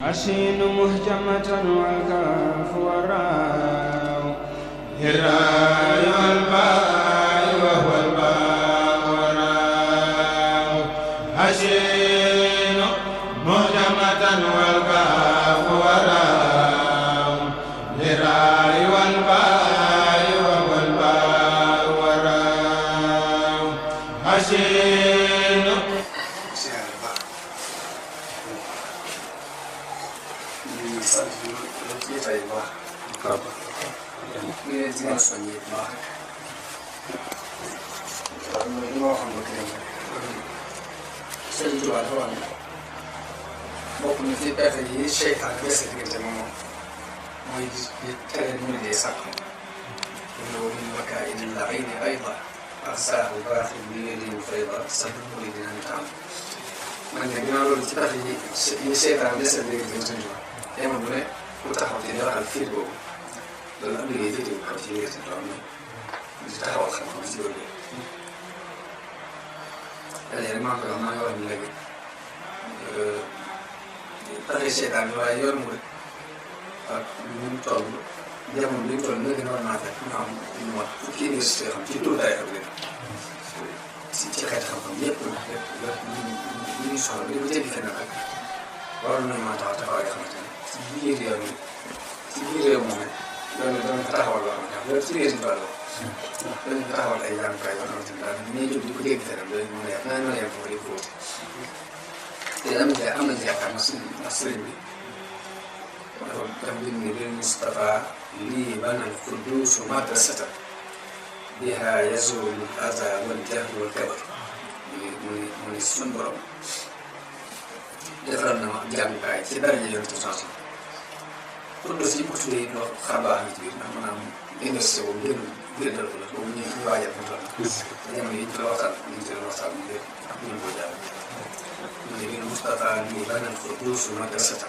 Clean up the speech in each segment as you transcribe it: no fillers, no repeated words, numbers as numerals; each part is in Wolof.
الشين مهجمة والكاف والراء الراء والباء وهو الباء والراء الشين مهجمة والكاف والراء الراء والباء وهو الباء والراء الشين Sëriñ Tuubaa dafa wax ne bokk na ci pexe yi seytaan dese diggante moom mooy di tere ñu dee sàkk loolu min makaa'idi l-la'iini aydan arsaahu baaxil bi yadihi faydan sabbin muriidan tam man de ginnaaw loolu ci pexe yi seytaan dese diggante Sëriñ Tuubaa jamono bu ne ku taxaw ci di waxal fiir boobu loolu am liggéey féete bu kaw ci biir Sëriñ Tuubaa di taxawal xam-xam ci loolu léegi maa ngi koy wax maa ngi wax ni léegi pexe seytaan bi waaye yoon mu rek ak ñu toll jamono bi ñu toll léegi war naa fekk ñu am lu mat fukki université yoo xam ci tur day ak léegi ci xeeti xam-xam yëpp lépp li ñu soxla bi ñu jéggi feneen rek waroon nañu mën a taxawaay yoo xamante ne ci biir yoon yi ci biir réew moom yoon yi danañ ko taxawal loo xamante ne lépp ci biir dañu ko taxawal ay jàngukaay yoo xamante ne daal ñuy jóg di ko jéggi feneen dañu mën a yàq naa mën a yàq foofu di ko wóote te am nañu yaakaar ndax sëriñ bi dafa bind ni bil Mustafa lii banal quddus madrasata biha yazulu al-aza wal jahl wal kabar mu ni suñu borom defaral na ma jàngukaay ci daraja yonent bi quddus yi ko tuddee loo xarbaax ngi ci biir ndax maanaam université boobu ngir dal ko la boobu ñu waajal mu toll te jamono yi ñu koy waxtaan ñu ngi ci doon waxtaan ñu ngi ko jàll mu ne bil Mustafa lii banal quddus madrasata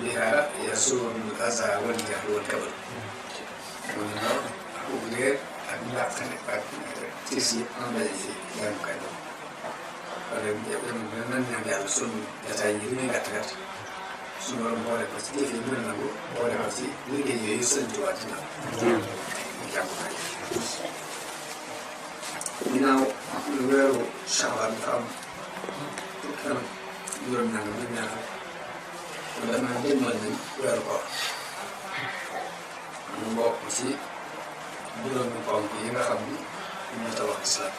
biha yazulu al-aza wal jahl wal kabar mu ne noonu ak ubbi leer ak njàpp ak tiis yi am nañu si jàngukaay boobu wala nan ñaan yàlla sunu jataay yi li muy gàtt gàtt suñu borom boole ko ci jëf yi mën na ko boole ko ci liggéey yooyu Sëriñ Tuubaa dina jàngukaay ginnaaw lu weeru Shaabaan dafa am fukki fan juróom-ñaar ñu ñaar kon dama dégmal nañ weeru koor mu bokk ci juróomi ponk yi nga xam ni ñoo tabax islam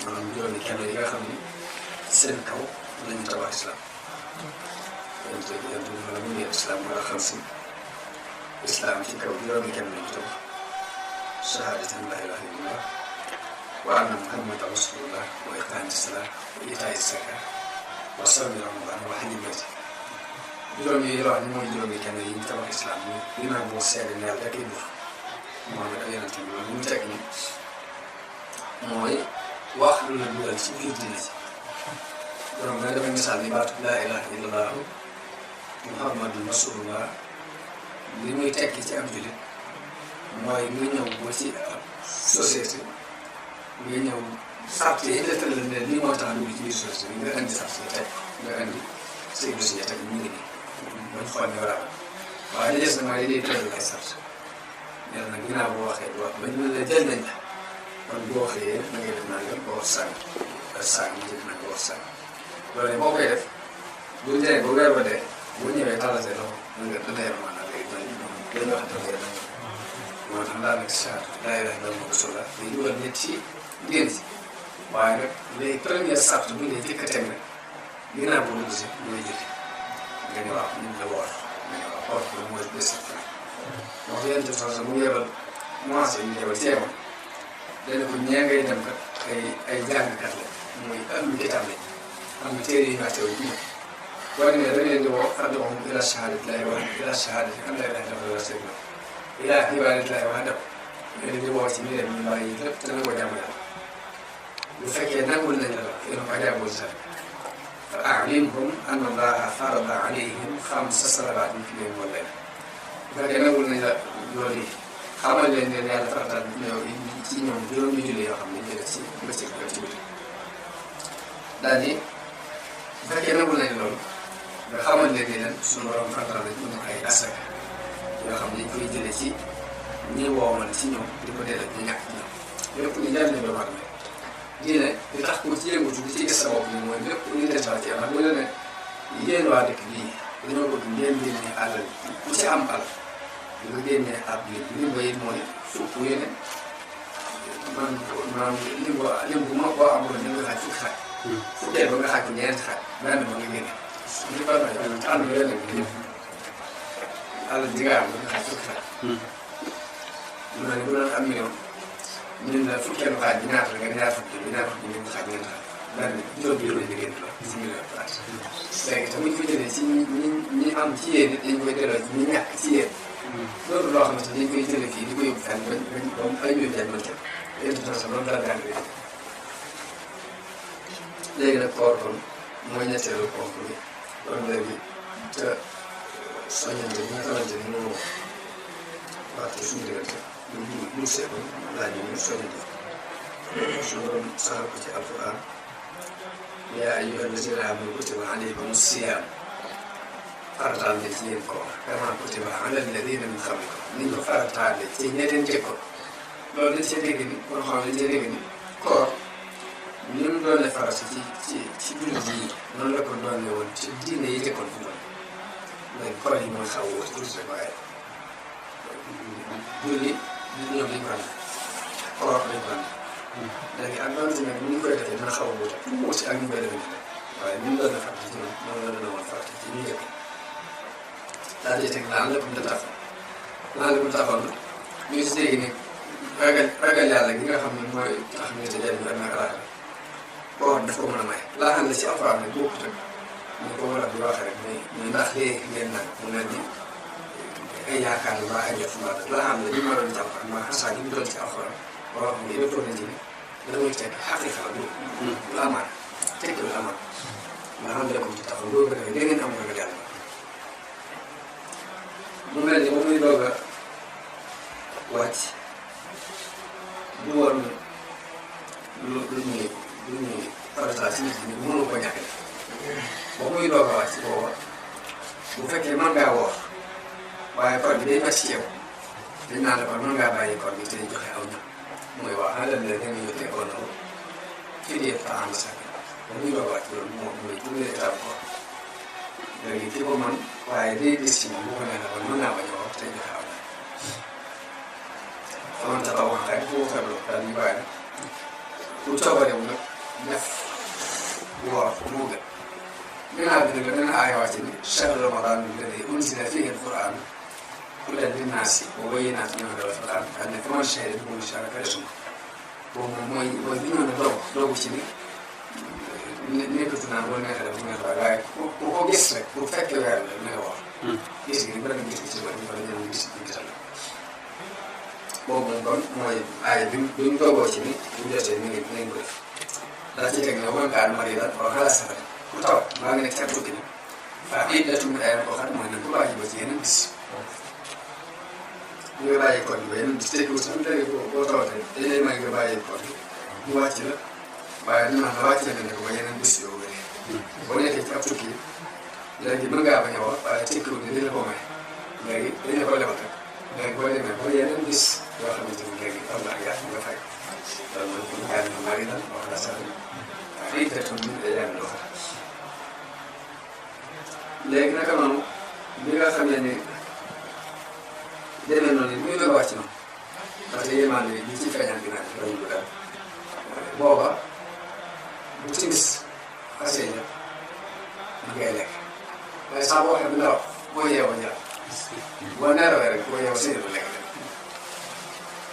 maanaam juróomi kenn yi nga xam ni seen kaw lañu tabax islam yonent bi wala mu ngi islam wala xam si islam ci kaw juróomi kenn lañu tabax shahadati an la ilaha illallah wa anna muhammadan rasulullah wa iqaami salaat wa itaa'i zakaat wa sawmi ramadan wa hajji bayti juróomi yi la wax ni mooy juróomi kenn yi ñu tabax islam ni ginnaaw boo seede ne yàlla rek ay buur Muhammad ak yonent bi loolu mu teg ni mooy wax lu la dugal ci biir diine ci borom nga damay misaal ni baatu laa ilaha illallah muhammadun rasulullah li muy tekki ci am jullit mooy nga ñëw ba ci ab société nga ñëw sart yi la tëral ne lii moo tax a dugg ci biir société bi nga indi sart yi teg nga indi say dossier teg ñu ngi nii bañ xool ne war a waaye li des na mooy day tëral ay sart yàlla nag ginnaaw boo waxee ba ñu la jël nañ la kon boo xëyee na ngay def nangam boo wax sàng mu jël nag boo wax sàng loolu boo koy def bu ñu demee ba weer ba dee bu ñëwee talasee loxo dana yor maanaam léegi dañuy waxante ne nag moo tax daanaka saa laa ilaha illallah rasulullah day dugal nit ci diine si waaye nag les premières sart bu ñu lay jëkk a teg nag ginnaaw boo dugg si mooy julli nga ne waaw ñu la woor nga ne waaw or bi mooy bés moo tax yéen itam mu yebal commencé ñu yebal ci yeewal dana ko ñee ngay dem kat ay jàngkat la muy am kitaab lañ am na téere yi nga teew yi ñëw boo demee da ngeen di woo ad'uuhum ilaa shahaadati an laa ilaaha illallaah ilaa ibaadatillahi wahdahu nga leen di woo ci ñu dem ñu bàyyi lépp te nangoo jaamu yàlla bu fekkee nangul nañ la yéen a jaaboo si sax fa a'limhum anna Allaaha farada alayhim 5 salawaatin fil yawmi wal layla bu fekkee nangul nañ la loolu yi xamal leen ne yàlla farataal ci ñoom juróomi julli yoo xam ne ñu def ci bëccëg ak ci guddi daal di bu fekkee nangul nañ loolu leen ni leen suñu borom farataal nañ ñu ay asaka yoo xam ne dañ koy jëlee ci ñi woomal ci ñoom di ko delloo ñu ñàkk ci ñoom lépp lu njëriñ la doomu aadama diine li tax ku ci yëngatu di ci gis sa bopp ni mooy lépp lu desal ci am bu la ne yéen waa dëkk bii dañoo bëgg ngeen génne alal ku ci am alal di ko génnee ab lim ba it mooy fukk yéene man lim bu ma boo amoon ni nga xaaj fukki xaaj fukkee ba nga xaaj ko ñeenti xaaj benn ba nga génne ñu fa may àll bi leneen bi lépp alal ji nga am nga xaaj fukki xaaj lu mel ni bu doon am million ñun la fukkeelu xaaj bi ñaata la nga ñaar fukki bi ñaar fukki ñu xaaj ñeenti xaaj benn juróom bi juróom bi génn la si million place léegi te buñ ko jëlee ci ñi am ci yéen it dañ koy delloo ci ñi ñàkk ci yéen loolu loo xamante ni dañ koy jëlee fii di ko yóbbu fenn ba ay ñuy jaay mën ca yéen itam sax loolu daal daal di léegi nag koor kon mooy ñetteelu ponk bi kon léegi te soññante bi nga xamante ni moo waxtu suñu diggante lu seetlu laaj ñu soññante suñu borom saxal ko ci alquran yaa ayyuha allazina amanu kutiba alaykumu siyaam farataal na ci yéen koor kamaa kutiba ala alladina min qablikum ni ñu ko farataale ci ñeneen jëkkoon loolu dañ see dégg ni kon xam dañ see dégg ni koor ni mu doon farata ci jullit yi noonu la ko doon woon ci diine yi jëkkoon fu mu léegi koor yi mooy xaw a wóor tuuti rek waaye julli ñoom dañ ko am koor dañ ko am léegi ak loolu tamit ni ñu koy defee dina xaw a wóor tuuti ak ni ñu koy defee nii waaye ni mu doon farata ci ñoom noonu la doon woon farata ci ñu njëkk daal di teg naan lépp da taxaw naan lépp taxaw na ñu si dégg ni ragal yàlla gi nga xam ne mooy tax ñu te jëriñu ak naka laata koor daf ko mën a may laa xam ne ci alxuraan ne bokkut rek ñu ko war a di waxee rek mais ndax léegi ngeen nag mu ne ni ay yaakaar yu baax ay jot maa laa xam ne li ma doon jàpp ak maa xasaa gi mu doon ci alxuraan boo xam ne yëpp nañ ci ni da muy teg xaqiqa lu amaat tekki lu amaat nga xam ne ko ci taxaw loolu ko defee da ngeen am ragal yàlla mu mel ni moom muy doog a wàcc du war lu ñuy farataal ci nit ñi mënu ko ñàkk ba muy doog a wàcc booba bu fekkee mën ngaa woor waaye koor bi day màcc ci yow dañ naan la kon mën ngaa bàyyi koor bi te joxe aw ñam mooy wax alal la da nga yóotee aw na fi dee taxam sax ba muy doog a wàcc loolu moom mooy première étape koor léegi ki ko mën waaye day des ci moom bu ko neexee kon mën naa bañ a woor te joxe aw ñam xaman taxaw wax rek bu xebloo daal ñu bàyyi nag bu coobarewu nag def woor moo gën ginnaaw bi nag dana aaya wàcc ni shahru ramadan alladi unzila fihi alquran hudan linnaasi wa bayyinatin mina al-huda wal furqan daal ne faman shahida minkum ash-shahra falyasumhu boobu moom mooy bi ñëw ne doogu ci ni nekkatu naan boo neexee def bu neex waaye ku ko gis rek bu fekkee weer la na nga woor gis gi ni ba nga gis ci wàllu ñu fa la ñu gis ñu gisal boobu moom kon mooy aaya bi ñu toogoo ci ni bu jotee ni ngeen ko def daa ci teg ne wa man kaana mariidan aw alaa safarin ku taw maa ngi nekk ca tukki nag fa iddatun min ayyaamin ukhar mooy nañ ko bàyyi ba ci yeneen bis ñu ngi bàyyi koor bi ba yeneen bis tekkiwul sax léegi boo tawatee dañ lay may nga bàyyi koor bi ñu wàcc la waaye dañ naan la wàcc la nga ne ko ba yeneen bis yoo wéree boo nekkee ci ab tukki léegi mën ngaa bañ a woor waaye tekkiwul ne dañ la ko may léegi dañ la ko lebal rek léegi boo demee ba yeneen bis yoo xamante ni léegi am na ak yaatu nga fay loolu mooy pour gaañ ñu mari dal wax la sax fa iddatun min ayyaamin ukhar léegi naka noonu bi nga xam ne ni demee noonu muy doog a wàcc noonu parce que yéemaan bi ñu ciy feeñal gi nag dañu ko dal booba bu timis xasee ñëpp da ngay lekk waaye saa boo xam ne ndaw boo yeewoo ñaar boo neerawee rek boo yeewoo seen lekk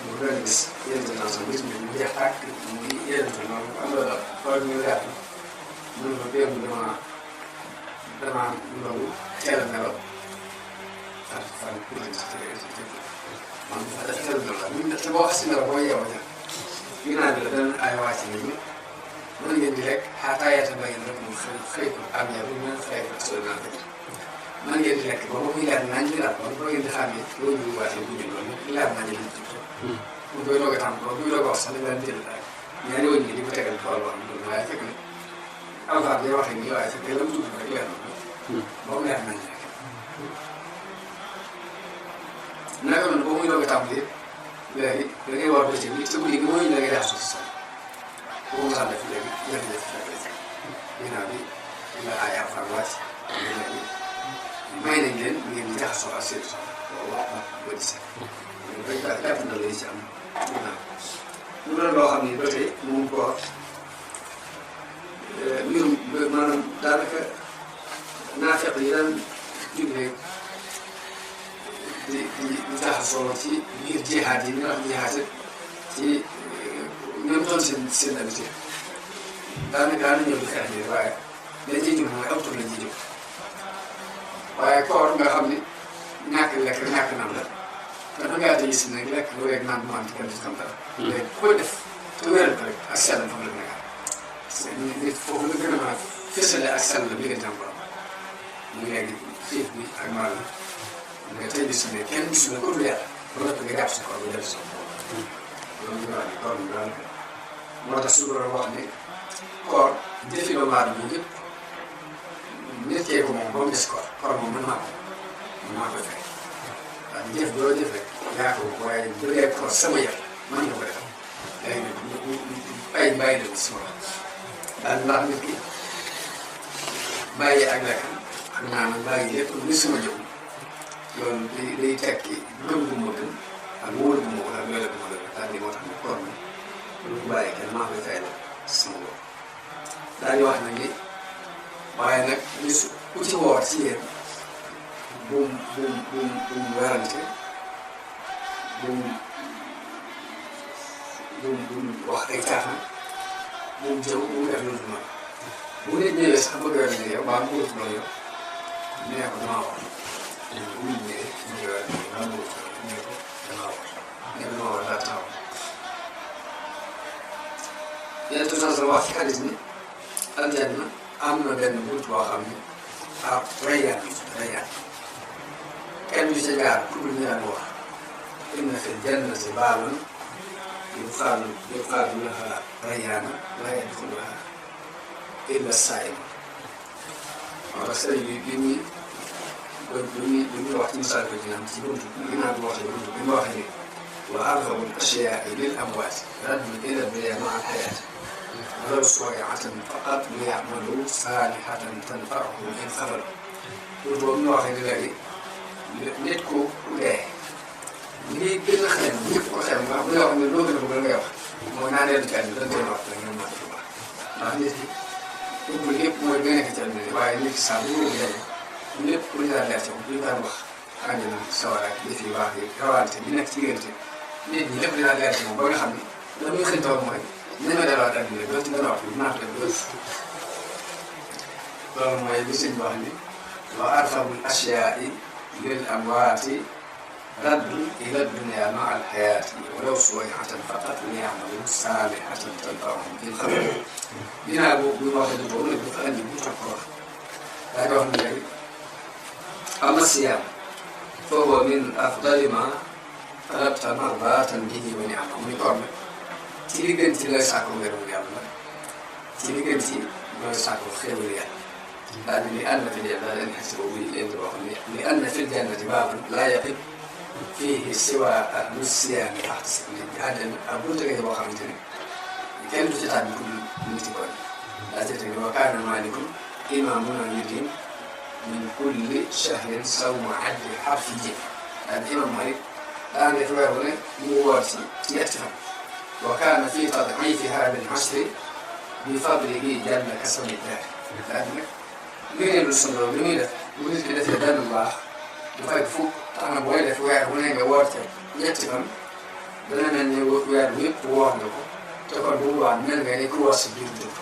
mu doon gis yéen a ngi gis mu jeex tàkk mu ngi yéen a noonu am na daal xool ñu yaatu mu ne ko démb damaa ndogu teel a nelaw fan man dafa teel a nelaw te boo xasee nelaw boo yeewoo ñaar ginnaaw bi la danañ ay wàcc nit ñi mën ngeen di lekk xaataa yaata ba ngeen rek mu xëy ko am ñaar bu ñu xëy ko soo naan rek mën ngeen di lekk ba ba muy leer nañ li daal ba ba ngeen di xàmmee loolu ñu waatee bu ñu loolu leer nañ li ci bu koy doog a tàmm ba bu ñu doog a wax sax dañ daan jël daal ñaari wëñ bi di ko tegal tool boo xam ne waaye fekk na alxames day waxee nii waaye fekk la mu tudd rek leer na ba mu leer nañ rek naka noonu ba muy doog a tàmbali léegi da ngay war bëccëg bi te guddi gi mooy la ngay jaxasoo si sax boo mu def léegi jafe-jafe fekk la ci ginnaaw bi nga ay affaire wàcc nga léegi may nañ leen ngeen di jaxasoo ak seen soxla loolu wax na ba di set loolu dañ jàpp na lay ci am ginnaaw mu doon loo xam ne ba tey mu ko mbirum maanaam daanaka naafeq yi daan digle di jaxasoo ci biir jihaad yi ñu wax jihaad ci ñoom doon seen habitude daanaka daan ñëw di xeex nii waaye dañ ciy jóg mooy aw tur lañ ciy jóg waaye koor nga xam ni ñàkk lekk ñàkk naan la te da ngaa gis ne lekk lu rek naan bu am ci kenn du xam dara. léegi ku koy def te wéral ko rek ak sell foofu la nekk parce que nit foofu la gën a mën a fësale ak sell la diggante am borom mu ngi léegi xiif bi ak maal bi nga tey bis ne kenn gisul la ko dul yàlla ba nga nga jàpp sa koor ba def sa loolu ñu wax ne koor bi daanaka moo tax suñu borom wax ne koor jëfi doomu aadama yëpp nit kee ko moom ba mu des koor moom mën maa koy fay waaw jëf doo jëf rek yaa ko waaye bu dee koor sama yëf la mën nga ko def léegi nag ñu bàyyi leen si ma daal ndax nit ki bàyyi ak lekkam ak naanam bàyyi lépp lu sama jëm loolu day tekki gëm gu ma gëm ak wóolu gu ma wóolu ak doole gu ma doole daal di moo tax ne koor mi lu bàyyi kenn maa koy fay la sama bopp daal di wax nag ni waaye nag bis ku ci woor ci yéen bum werante bum wax ay caaxaan bum jëw bum def lu dul noonu bu nit ñëwee sax bëgg a werante yow baa mu wut loolu yow nee ko damaa war bu nit ñëwee ñu ngi werante baa mu wut loolu nee ko damaa war nee ko damaa war daal taxaw yenn tout temps wax ci xadis ni aljanna am na benn bunt boo xam ne ah rayyaan kenn du ca jaar pour ñu daan wax inna fi jannati baaban yuqaalu lahaa rayyaana laa yadxuluhaa illa saa'im. moo tax sëriñ bi muy wax ci misaal ko dina am ci buntu ginnaaw bi waxee buntu bi mu waxee ni wa arghabu l-ashyaa'i lil amwaati raddun ila dunya ma'a l-hayaati walaw suway'atan faqat liya'malu saalihatan tanfa'uhum in xafalu. pour boobu ñu waxee ni léegi nit ku dee lii gën a xeeñ ñëpp ko xeeñ bu ñu wax ne loo gën a bëgg la ngay wax mooy naa dellu ci àdduna dañ koy wax rek nga mën a baax ndax nit ki ëpp lépp mooy gën a nekk ci àdduna waaye nit ki saa bu ñu dee lépp lu ñu daan leer ci moom lu ñu daan wax àdduna sawar ak jëf yu baax yi rawante bi nekk ci diggante nit ñi lépp dinaa leer ci moom ba nga xam ne la muy xëñ toog mooy nañ ma delluwaat àdduna doo ci gën a wax bi naatu rek doo loolu mooy li sëñ wax ni wa arfabul ashyaa'i lil amwaati raddu ila dunya ma'a al-hayaati walaw suway'atan faqat liya'malu saalihatan tanfa'uhum in xafalu. ginnaaw boobu bu ñu waxee boobu nag dafa andi bu toog ko wax daa di wax ni léegi amma siyaam fa huwa min afdali ma talabta mardatan bihi wa ni'ama. muy koor nag ci li gën ci looy sàkku ngërëmu yàlla la ci li gën ci looy sàkku xéewal yàlla daal di li ànd fi jannati daal di xas boobu leen di wax ni li ànd fi jannati baaban laa yaqib fiihi siwaa ahlu siyaami ahtasib. àddina ak bu tëgee boo xamante ne kenn du ci tàbbi ku nit yi koy daa ci teg wa kaana maalikun imaamuna yudin min kulli shahrin sawma adli harfi ji. daal di imam Malik daan def weer bu ne mu woor ci ñetti fan. wa kaana fii tad'iifihaa bil ashri bi fadlihi jalla kasami daar. daal di nag ngëneelu sunu borom li muy def bu nit ki defee benn bu baax du fay fukk tax na booy def weer bu ne nga woor ca ñetti fan dana mel ni weer bu yëpp woor nga ko te kon bu boobaa mel nga ni ku woor si biir dund.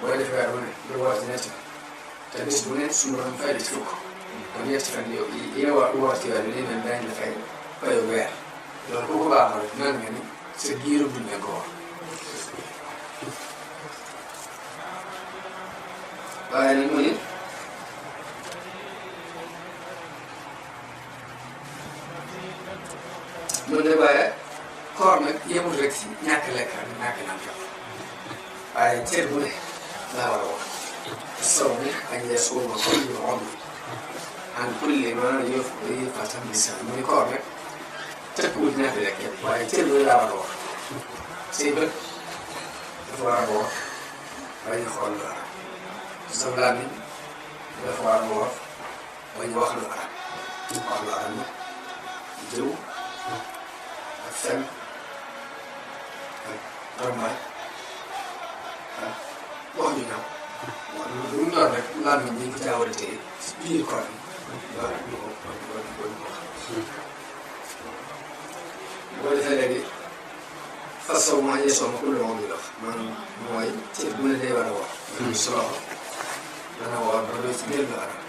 booy def weer bu ne nga woor ci ñetti fan te bis bu ne sunu borom fay la ci fukk kon ñetti fan yi nga woor ci weer bi day mel dañ la fayu weer loolu ku ko baaxoo rek mel nga ni sa giiru dund nga ko woor. waaye nag mu ne loolu de waaye koor nag yemul rek si ñàkk lekk ak ñàkk naan jox waaye cër bu ne laa war a wax الصوم أن يصوم كل عضو عن كل ما يفقه لسان من يكون rek tëkkuwul naafila kenn waaye cër bi daa war a wax say bët dafa war a wax bañ a xool lu arab sa làmmiñ dafa war a wax bañ a wax lu arab wax lu arab nag jëw ak fen ak rambaaj ak wax ñu ñaaw wax lu mu doon rek làmmiñ ñu ko caa war a téye si biir koor bi waaw ñu ko wax boo defee léegi façon maa ngi soog a kuréel moom ñu dox maanaam mooy cër bu ne day war a woor. su loxo dana woor ba doo ci biir lu arab.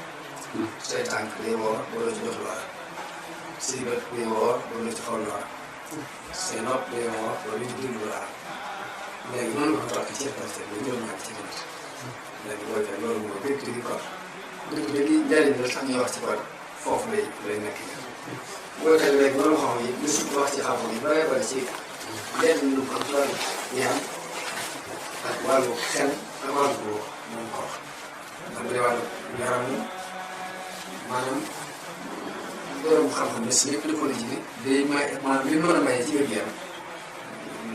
say tànk day woor ba doo ci jox lu arab. say bët day woor ba doo ci xool lu arab. say nopp day woor ba doo ci déglu lu arab. léegi noonu la ko toog cër par cër ba juróom-ñaar ci nit. léegi boo defee loolu mooy dëgg di koor. dëgg bi li njëriñ la sax ñuy wax ci koor foofu lay nekk. boo defee léegi loolu xam yi lu suñu wax ci xam-xam yi bare bare ci lenn lu am ci wàllu yaram ak wàllu xel ak wàllu boobu moom koor ndax bu dee wàllu yaram yi maanaam borom xam-xam ne si lépp li ko la ji day may maanaam li mën a maye ci wér yaram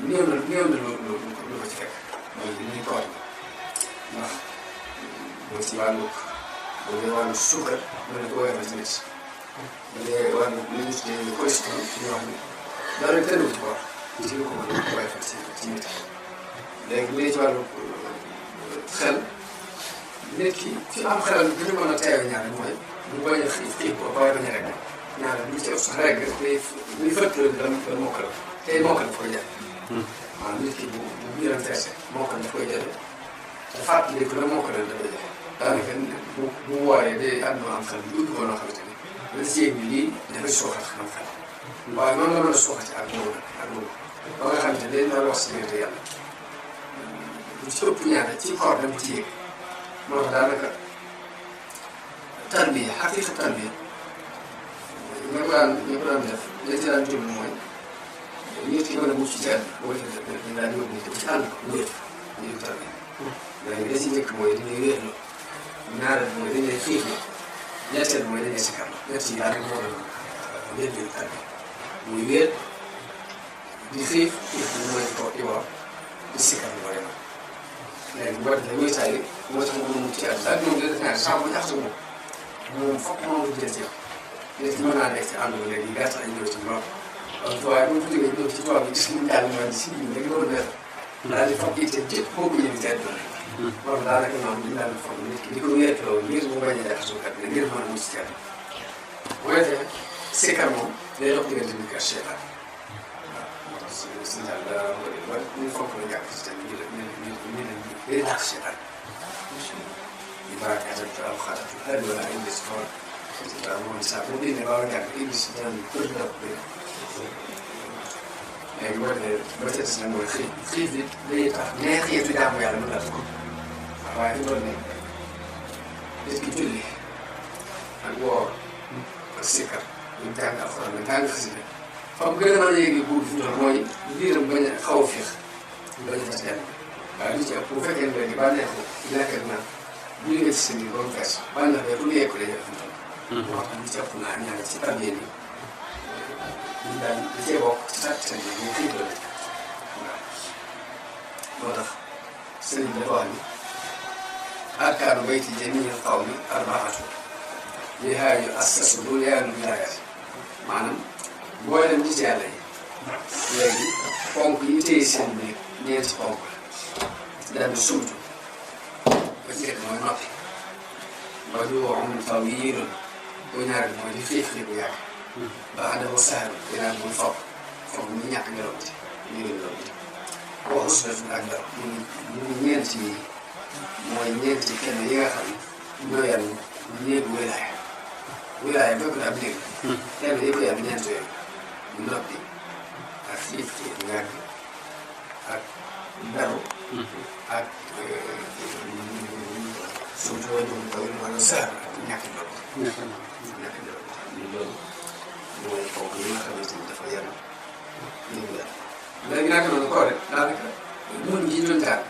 néew na lu ko ci fekk mooy li ñuy koor ndax boo ci wàllu boo dee wàllu suukar mën na ko woyofal ci nit bu dee wàllu li ñu tuddee cholestérol ñu wax ni daal di tënku ci koor ci lu ko mën a woyofal ci nit léegi bu dee ci wàllu xel nit ki fi am xelal bi ñu mën a teew ñaar mooy mu bañ a xiif ko waaye bañ a rek ñaar lu ci ëpp sax rek day muy fëttali dana mokkal tey mokkal daf koy jël maanaam nit ki bu biiram feese mokkal daf koy jël te fàttali ko la mokkal daf koy jël daanaka bu wooree day am am xel bu dugg ko loo xamante ni la jéeg bi lii dafay sooxat xam xel waaye noonu la mën a sooxati ak loolu ba nga xamante ne dañ doon wax si biir yàlla lu ci ëpp ñaata ci koor dama ci yëg moo tax daanaka tarbiya xaqiiqa tarbiya ña ko daan def dañ ci daan jublu mooy nit ki mën a mucc ci àll boo defee dañ daan yóbbu nit ci àll bu wér ñu tarbiya léegi da ci njëkk mooy dañuy wéerlu ñaareel mooy dañuy xiif la ñetteel mooy dañuy sikar la ñett yi daanaka moo doon wér tarbiya muy wéer di xiif bi mooy di woor di sikar lu bëri na léegi bu ko defee wéetaay bi moo tax mu mucc ci àll daal ñoom dina def saa bu jaxasoo moom foog moom lu jël ci yow nit ki mën naa nekk ci àll ba léegi gàtt ay ñëw ci lool waaye bu ñu ko jógee ñëw ci tool bi gis nañu daal di mën si biir rek loolu def daal di foog itam jëpp boobu yëngu teel loolu daanaka maam ñu daal di foog nit ki di ko wéetloo ngir mu bañ a jaxasoo kat bi ngir mën a mucc ci àll bu ko defee sikar moom day dox diggante nit ki ak seytaan waaw moo tax suñu daal daa ko def ba ñu foog la jàpp si tamit ñu day dàq seytaan ñu barakaatal te alxaatatu xel wala ay bés xool waaw moom saa boo génnee ba war a jàng iblis daan kër gi daf koy léegi boo defee ba ca des nag mooy xiif bi day tax neex yeetu jaamu yàlla mën naa ko waaye fi doon ne nit ki julli ak woor ak sikkar ñu jàng alxuraan ñu jàng xasida fa mu gën a mën a yéegi buur fi doon mooy biiram bañ a xaw a féex bañ a fas yàlla waaye lu ci ëpp bu fekkee ne léegi ba neexu lekk ak naan bu liggéey ci sa biir ba mu fees ba neex de ku lu yekku lay def moo tax ñu ci ëpp naa ñaan ci tarbiya ni ñu daal di cee bokk ci tàkk yi ñu xiif la waaw moo tax sëriñ dafa wax ni arkaanu bayti jamiil qawmi arbaatu lihaa yu assasu bunyaanu wilaayaat maanaam booy dem gis yàlla yi léegi ponk yi téye seen biir ñeenti ponk la daal di sumtu ba ci mooy noppi ba du amul taw yi yéeroon boo ñaareel mooy di xiif bu yàgg ba ànd ak saaru dinaa mooy foog mu ñàkk ngelaw bi ñu ngi ngelaw bi boo xus na ak ngelaw mu ñeenti yi mooy ñeenti kenn yi nga xam ne ñoo yàlla néegu wilaaya bépp na ab néeg kenn yëpp yàlla ñeent yooyu mu noppi ak xiif bu yàgg ak daru ak suuf yooyu taw yi wala saaru ak ñàkk ngelaw loolu mooy kooku yi nga xamante ni dafa yàlla néegu yàlla léegi naka noonu koo rek daanaka mën gi doon jaar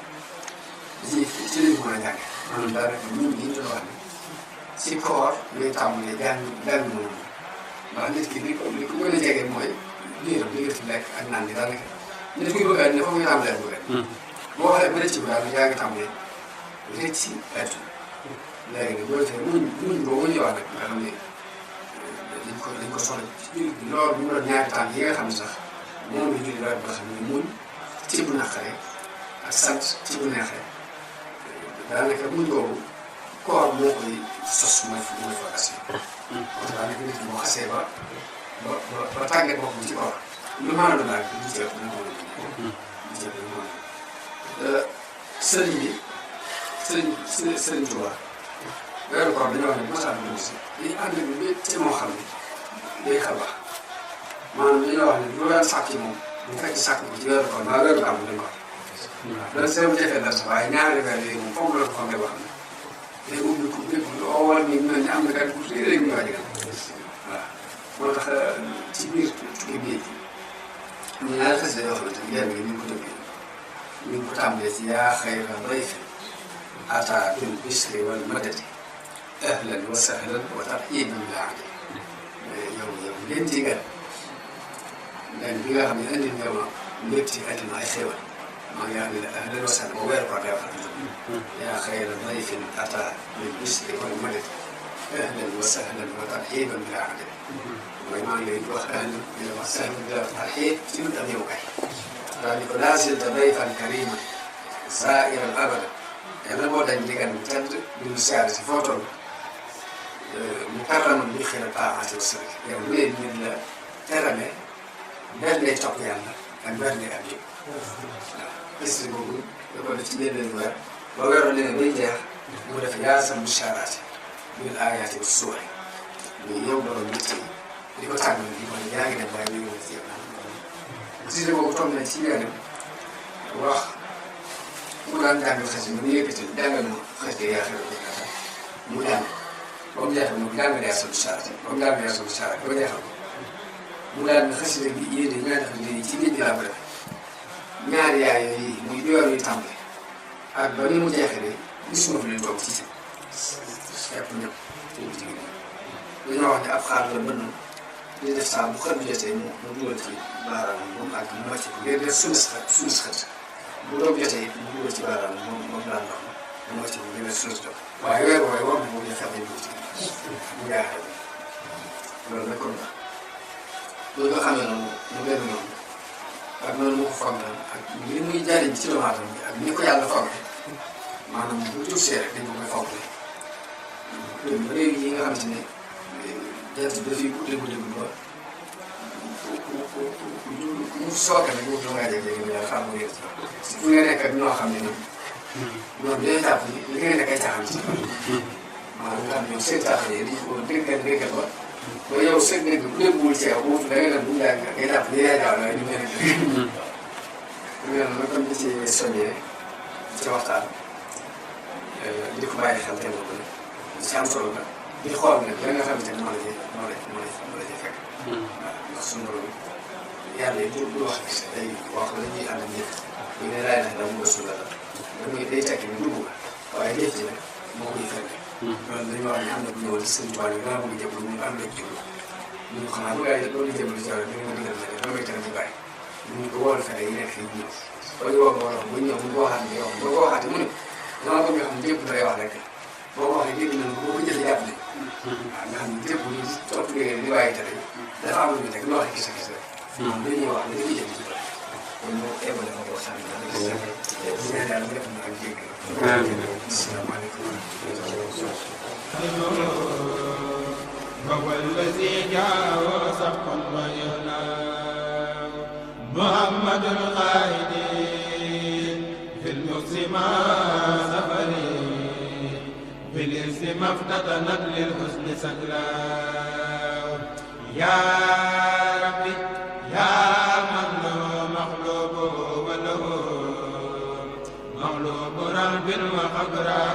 ci lañ ko mën a jànge maanaam daanaka ñun li ñu doon wax ne si koor ngay tàmbalee jàng moom ndax nit ki li ko gën a jege mooy biiram diggante lekk ak naan bi daanaka nit kuy bëgg a ne foofu nga tàmbalee bu rek boo xoolee ba rëcc bu daal yaa ngi tàmbalee rëcc si àdduna léegi nag boo defee muñ boobu ñu wax nag nga xam ne dañ ko soxla ci jullit bi loolu bu mu doon ñaari tànk yi nga xam ne sax moom la jullit war a xam ne muñ ci bu naqaree ak sant ci bu neexee daanaka muñ boobu koor moo koy sos mooy focasi parce que daanaka nit ki boo xasee ba tàggat boppam ci koor lu mën a doon daal du ceeb dina mën a du ceeb dina mën a sëriñ bi sëriñ Tuubaa weeru koor dañoo wax ne mosaan dugg si li ànd bi ci moo xam ne day xabaar maanaam dañoo wax ne lu daan sàkk ci moom bu fekk sàkk ko ci weeru koor mbaa weeru gàmmu dañ ko waaw loolu seen jafee dara sax waaye ñaari weer yooyu moom foofu la ko xam ne wax na day ubbi ko lépp loo war ni mel ni am na kat bu rëy rek ñu waaj waaw moo tax ci biir tukki bii ñu ñaari xas yoo xamante ni yenn gi ñu ngi ko dëggee ñu ngi ko tàmbalee ci yaa xayra dayfin ataa bil bishri wal madadi ahlan wa sahlan wa tarhiiban bil ahdi yow ngeen ci gan bi nga xam ne indi nga ma mbégte àddina ay xéwal maa ngi xam ne ahlan wa sahlan ba weer ko day wax yaa xayra dayfin ataa bil bishri wal madadi ahlan wa sahlan wa tarhiiban bil ahdi mooy maa ngi lay wax ahlan di la wax sahlan di la wax tarhiib ci lu am yow kay daal di ko laa zilta dayfan kariman zaa'iran abada yàlla boo dañ digan bu tedd di lu siyaare si foo toll mu karraman bi xëy na taa'aati wa sirri yow lu leen ñu la terale benn lay topp yàlla ak benn lay am yëpp waaw gis boobu da ko def ci benn weer ba weeroon leneen bay jeex mu def yaasal bushaaraati bil aayaati wa suwari muy yow borom nit yi di ko tàggal di ko ne yaa ngi dem waaye ñu ngi ci yow gis boobu toog nañ ci weeram wax mu daan jàng xas yi mu yëkkati jàngal ma xas yi yaa xew mu jàng ba mu jeexal mu jàngal yaa solu saarati ba mu jàngal yaa solu saarati ba jeexal mu daan ne xas yi yéen ñaa def léegi ci nit ñi laa ko def ñaari yaay yooyu muy door yu tàmbali ak ba ni mu jeexee de gisuma fi leen toog ci ci yàpp ñëpp ci jigéen dañoo wax ne ab xaar la bënn di def saa bu xët bi jotee mu dugal ci baaraam moom ak mu wàcc ko ngir def suñu xët bu doog jotee mu dugal ci baaraam moom daan dox mu wàcc ko ngir def suñu dox waaye weer wooye war na mu def xam ne dugg ci mu jaaxal loolu nag kon loolu nga xamee noonu mu demee noonu ak noonu mu ko fonk ak li muy jariñ ci doomu aadama bi ak ni ko yàlla fonk maanaam bu jub see rek dañ ko koy fonk léegi ba léegi yi nga xamante ne jant bi dafay guddee ba mu sooke nag moom doo ngaa jékki-jékki ba yàlla xam nga yéen si fu nga nekk ak ñoo xam ne ñoom ñoom dañuy jàpp ni li nga nekk ay caaxaan ci maanaam nga xam ne ñoom seen caaxaan yi dañu ko déggal ba yow seen dégg bu dégguwul ci yow boobu da ngay dem bu ñu jàng ngay jàpp ni yaay jaaw la ñu mel ne nag tam di ci soññee ci waxtaan di ko bàyyi xel teel ko ne ci am solo la di xool nag la nga xamante ne moo la ci fekk waaw ndax suñu borom yàlla yi du wax gis day wax la ñuy ànd ak ñëpp bu ne laay nax dama bëgg la damay day tekki ni dugg nga waaye jëf ji nag moo koy fekk loolu dañu wax ne am na bu ñëwoon ci sëñ Tuubaa yi daa bëgg jëblu mu am rek jëblu ñu xanaa bu gaa yi loolu jëblu ci wàllu bi nga digal na dama koy tere ñu bàyyi ñu ko woolu fere yi nekk fii ñëw ba ñu woo ko wala bu ñëw mu ko waxaat ne yow boo ko waxaatee mu ne dama bëgg nga xam ne jëpp lay wax rek boo ko waxee dégg nañu boo ko jëlee jàpp ne waaw nga xam ne jëpp ñu topp liggéey di bàyyi tere dafa am lu ñu teg lu wax gis gis rek dañuy wax ne dañuy jëm ci loolu kon moo ébale ma ko waxtaan bi ñaan yàlla mu def na ak jégg asalaamaaleykum فهو الذي جاء وسبقا ويهنا محمد القائد في المسلم سفري في الاسم افتتنت للحسن سكرا يا ربي يا من له مخلوق وله مغلوب رب وخبرا